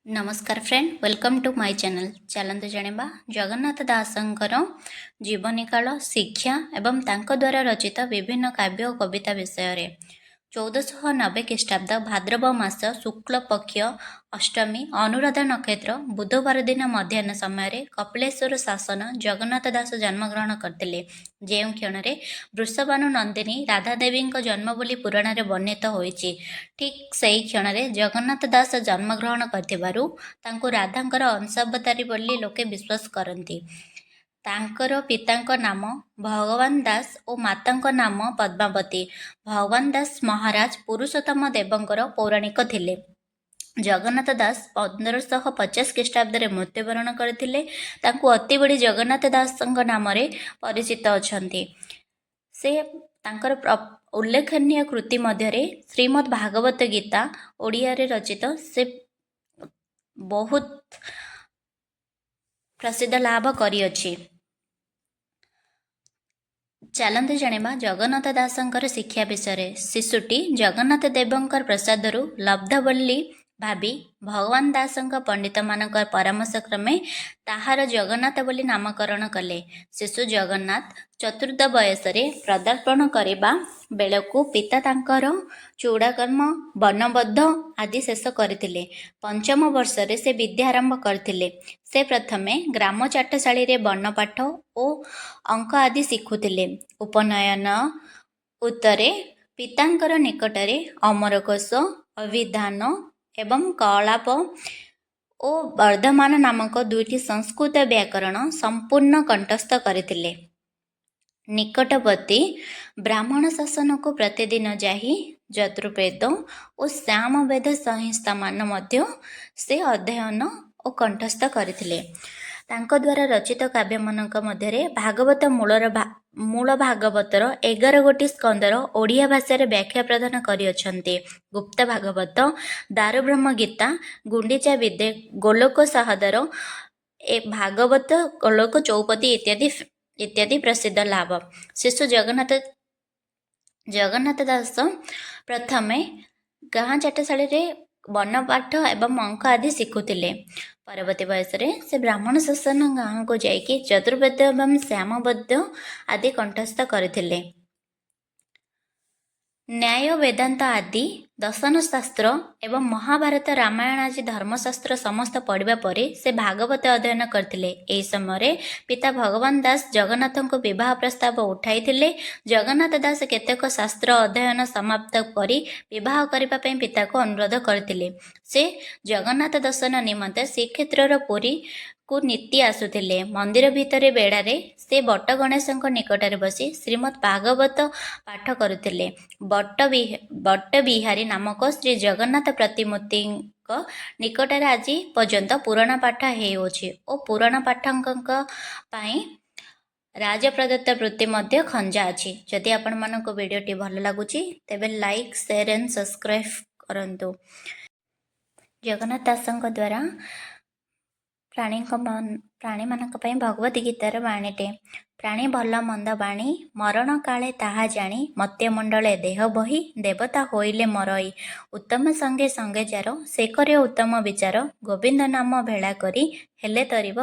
ନମସ୍କାର friend, welcome to my channel। ଚାଲନ୍ତୁ ଜାଣିବା ଜଗନ୍ନାଥ ଦାସଙ୍କର ଜୀବନୀକାଳ, ଶିକ୍ଷା ଏବଂ ତାଙ୍କ ଦ୍ୱାରା ରଚିତ ବିଭିନ୍ନ କାବ୍ୟ ଓ କବିତା ବିଷୟରେ। 1490 ଖ୍ରୀଷ୍ଟାବ୍ଦ ଭାଦ୍ରବ ମାସ ଶୁକ୍ଳ ପକ୍ଷ ଅଷ୍ଟମୀ, ଅନୁରାଧା ନକ୍ଷତ୍ର, ବୁଧବାର ଦିନ ମଧ୍ୟାହ୍ନ ସମୟରେ କପିଳେଶ୍ୱର ଶାସନ ଜଗନ୍ନାଥ ଦାସ ଜନ୍ମଗ୍ରହଣ କରିଥିଲେ। ଯେଉଁ କ୍ଷଣରେ ବୃଷଭାନୁ ନନ୍ଦିନୀ ରାଧାଦେବୀଙ୍କ ଜନ୍ମ ବୋଲି ପୁରାଣରେ ବର୍ଣ୍ଣିତ ହୋଇଛି, ଠିକ୍ ସେହି କ୍ଷଣରେ ଜଗନ୍ନାଥ ଦାସ ଜନ୍ମଗ୍ରହଣ କରିଥିବାରୁ ତାଙ୍କୁ ରାଧାଙ୍କର ଅଂଶାବତାରୀ ବୋଲି ଲୋକେ ବିଶ୍ୱାସ କରନ୍ତି। ତାଙ୍କର ପିତାଙ୍କ ନାମ ଭଗବାନ ଦାସ ଓ ମାତାଙ୍କ ନାମ ପଦ୍ମାବତୀ। ଭଗବାନ ଦାସ ମହାରାଜ ପୁରୁଷୋତ୍ତମ ଦେବଙ୍କର ପୌରାଣିକ ଥିଲେ। ଜଗନ୍ନାଥ ଦାସ 1550 ଖ୍ରୀଷ୍ଟାବ୍ଦରେ ମୃତ୍ୟୁବରଣ କରିଥିଲେ। ତାଙ୍କୁ ଅତିବଡ଼ି ଜଗନ୍ନାଥ ଦାସଙ୍କ ନାମରେ ପରିଚିତ ଅଛନ୍ତି। ସେ ତାଙ୍କର ଉଲ୍ଲେଖନୀୟ କୃତି ମଧ୍ୟରେ ଶ୍ରୀମଦ୍ ଭାଗବତ ଗୀତା ଓଡ଼ିଆରେ ରଚିତ, ସେ ବହୁତ ପ୍ରସିଦ୍ଧ ଲାଭ କରିଅଛି। ଚାଲନ୍ତୁ ଜାଣିବା ଜଗନ୍ନାଥ ଦାସଙ୍କର ଶିକ୍ଷା ବିଷୟରେ। ଶିଶୁଟି ଜଗନ୍ନାଥ ଦେବଙ୍କର ପ୍ରସାଦରୁ ଲବ୍ଧ ବୋଲି ଭାବି ଭଗବାନ ଦାସଙ୍କ ପଣ୍ଡିତମାନଙ୍କ ପରାମର୍ଶ କ୍ରମେ ତାହାର ଜଗନ୍ନାଥ ବୋଲି ନାମକରଣ କଲେ। ଶିଶୁ ଜଗନ୍ନାଥ ଚତୁର୍ଥ ବୟସରେ ପଦାର୍ପଣ କରିବା ବେଳକୁ ପିତା ତାଙ୍କର ଚୂଡ଼ାକର୍ମ, ବର୍ଣ୍ଣବୋଧ ଆଦି ଶେଷ କରିଥିଲେ। ପଞ୍ଚମ ବର୍ଷରେ ସେ ବିଦ୍ୟା ଆରମ୍ଭ କରିଥିଲେ। ସେ ପ୍ରଥମେ ଗ୍ରାମ ଚାଟଶାଳୀରେ ବର୍ଣ୍ଣପାଠ ଓ ଅଙ୍କ ଆଦି ଶିଖୁଥିଲେ। ଉପନୟନ ଉତ୍ତରେ ପିତାଙ୍କର ନିକଟରେ ଅମରକୋଷ, ଅଭିଧାନ ଏବଂ କଳାପ ଓ ବର୍ଦ୍ଧମାନ ନାମକ ଦୁଇଟି ସଂସ୍କୃତ ବ୍ୟାକରଣ ସମ୍ପୂର୍ଣ୍ଣ କଣ୍ଠସ୍ଥ କରିଥିଲେ। ନିକଟବର୍ତ୍ତୀ ବ୍ରାହ୍ମଣ ଶାସନକୁ ପ୍ରତିଦିନ ଯାଇ ଯଜୁର୍ବେଦ ଓ ସାମବେଦ ସଂହିତାମାନ ମଧ୍ୟ ସେ ଅଧ୍ୟୟନ ଓ କଣ୍ଠସ୍ଥ କରିଥିଲେ। ତାଙ୍କ ଦ୍ୱାରା ରଚିତ କାବ୍ୟମାନଙ୍କ ମଧ୍ୟରେ ଭାଗବତ ମୂଳ ଭାଗବତର 11 ଗୋଟି ସ୍କନ୍ଧର ଓଡ଼ିଆ ଭାଷାରେ ବ୍ୟାଖ୍ୟା ପ୍ରଦାନ କରିଅଛନ୍ତି। ଗୁପ୍ତ ଭାଗବତ, ଦାରୁବ୍ରହ୍ମ ଗୀତା, ଗୁଣ୍ଡିଚା ବିଦେ, ଗୋଲୋକ ସହଦର, ଏ ଭାଗବତ, ଗୋଲୋକ ଚୌପଦୀ ଇତ୍ୟାଦି ଇତ୍ୟାଦି ପ୍ରସିଦ୍ଧ ଲାଭ। ଶିଶୁ ଜଗନ୍ନାଥ ଦାସ ପ୍ରଥମେ ଗାଁ ଚାଟଶାଳୀରେ ବର୍ଣ୍ଣପାଠ ଏବଂ ଅଙ୍କ ଆଦି ଶିଖୁଥିଲେ। ପରବର୍ତ୍ତୀ ବୟସରେ ସେ ବ୍ରାହ୍ମଣ ଶାସନ ଗାଁକୁ ଯାଇକି ଯଜୁର୍ବେଦ ଏବଂ ସାମବେଦ ଆଦି କଣ୍ଠସ୍ଥ କରିଥିଲେ। ନ୍ୟାୟ, ବେଦାନ୍ତ ଆଦି ଦର୍ଶନ ଶାସ୍ତ୍ର ଏବଂ ମହାଭାରତ, ରାମାୟଣ ଆଦି ଧର୍ମଶାସ୍ତ୍ର ସମସ୍ତ ପଢ଼ିବା ପରେ ସେ ଭାଗବତ ଅଧ୍ୟୟନ କରିଥିଲେ। ଏହି ସମୟରେ ପିତା ଭଗବାନ ଦାସ ଜଗନ୍ନାଥଙ୍କୁ ବିବାହ ପ୍ରସ୍ତାବ ଉଠାଇଥିଲେ। ଜଗନ୍ନାଥ ଦାସ କେତେକ ଶାସ୍ତ୍ର ଅଧ୍ୟୟନ ସମାପ୍ତ କରି ବିବାହ କରିବା ପାଇଁ ପିତାକୁ ଅନୁରୋଧ କରିଥିଲେ। ସେ ଜଗନ୍ନାଥ ଦର୍ଶନ ନିମନ୍ତେ ଶ୍ରୀକ୍ଷେତ୍ରର ପୁରୀକୁ ନିତି ଆସୁଥିଲେ। ମନ୍ଦିର ଭିତରେ ବେଢ଼ାରେ ସେ ବଟ ଗଣେଶଙ୍କ ନିକଟରେ ବସି ଶ୍ରୀମଦ୍ ଭାଗବତ ପାଠ କରୁଥିଲେ। ବଟବିହାରୀ ନାମକ ଶ୍ରୀ ଜଗନ୍ନାଥ ପ୍ରତିମୂର୍ତ୍ତିଙ୍କ ନିକଟରେ ଆଜି ପର୍ଯ୍ୟନ୍ତ ପୁରାଣ ପାଠ ହେଉଅଛି ଓ ପୁରାଣ ପାଠକଙ୍କ ପାଇଁ ରାଜପ୍ରଦତ୍ତ ବୃତ୍ତି ମଧ୍ୟ ଖଞ୍ଜା ଅଛି। ଯଦି ଆପଣମାନଙ୍କୁ ଭିଡ଼ିଓଟି ଭଲ ଲାଗୁଛି, ତେବେ ଲାଇକ୍, ସେୟାର ଆଣ୍ଡ ସବସ୍କ୍ରାଇବ୍ କରନ୍ତୁ। ଜଗନ୍ନାଥ ଦାସଙ୍କ ଦ୍ୱାରା ପ୍ରାଣୀମାନଙ୍କ ପାଇଁ ଭଗବତ ଗୀତାର ବାଣୀଟେ। ପ୍ରାଣୀ ଭଲ ମନ୍ଦ ବାଣୀ, ମରଣ କାଳେ ତାହା ଜାଣି, ମର୍ତ୍ତ୍ୟମଣ୍ଡଳେ ଦେହ ବହି ଦେବତା ହୋଇଲେ ମରଇ। ଉତ୍ତମ ସଙ୍ଗେ ସଙ୍ଗେ ଯାର, ସେ କରେ ଉତ୍ତମ ବିଚାର, ଗୋବିନ୍ଦ ନାମ ଭେଳା କରି ହେଲେ ତରିବ।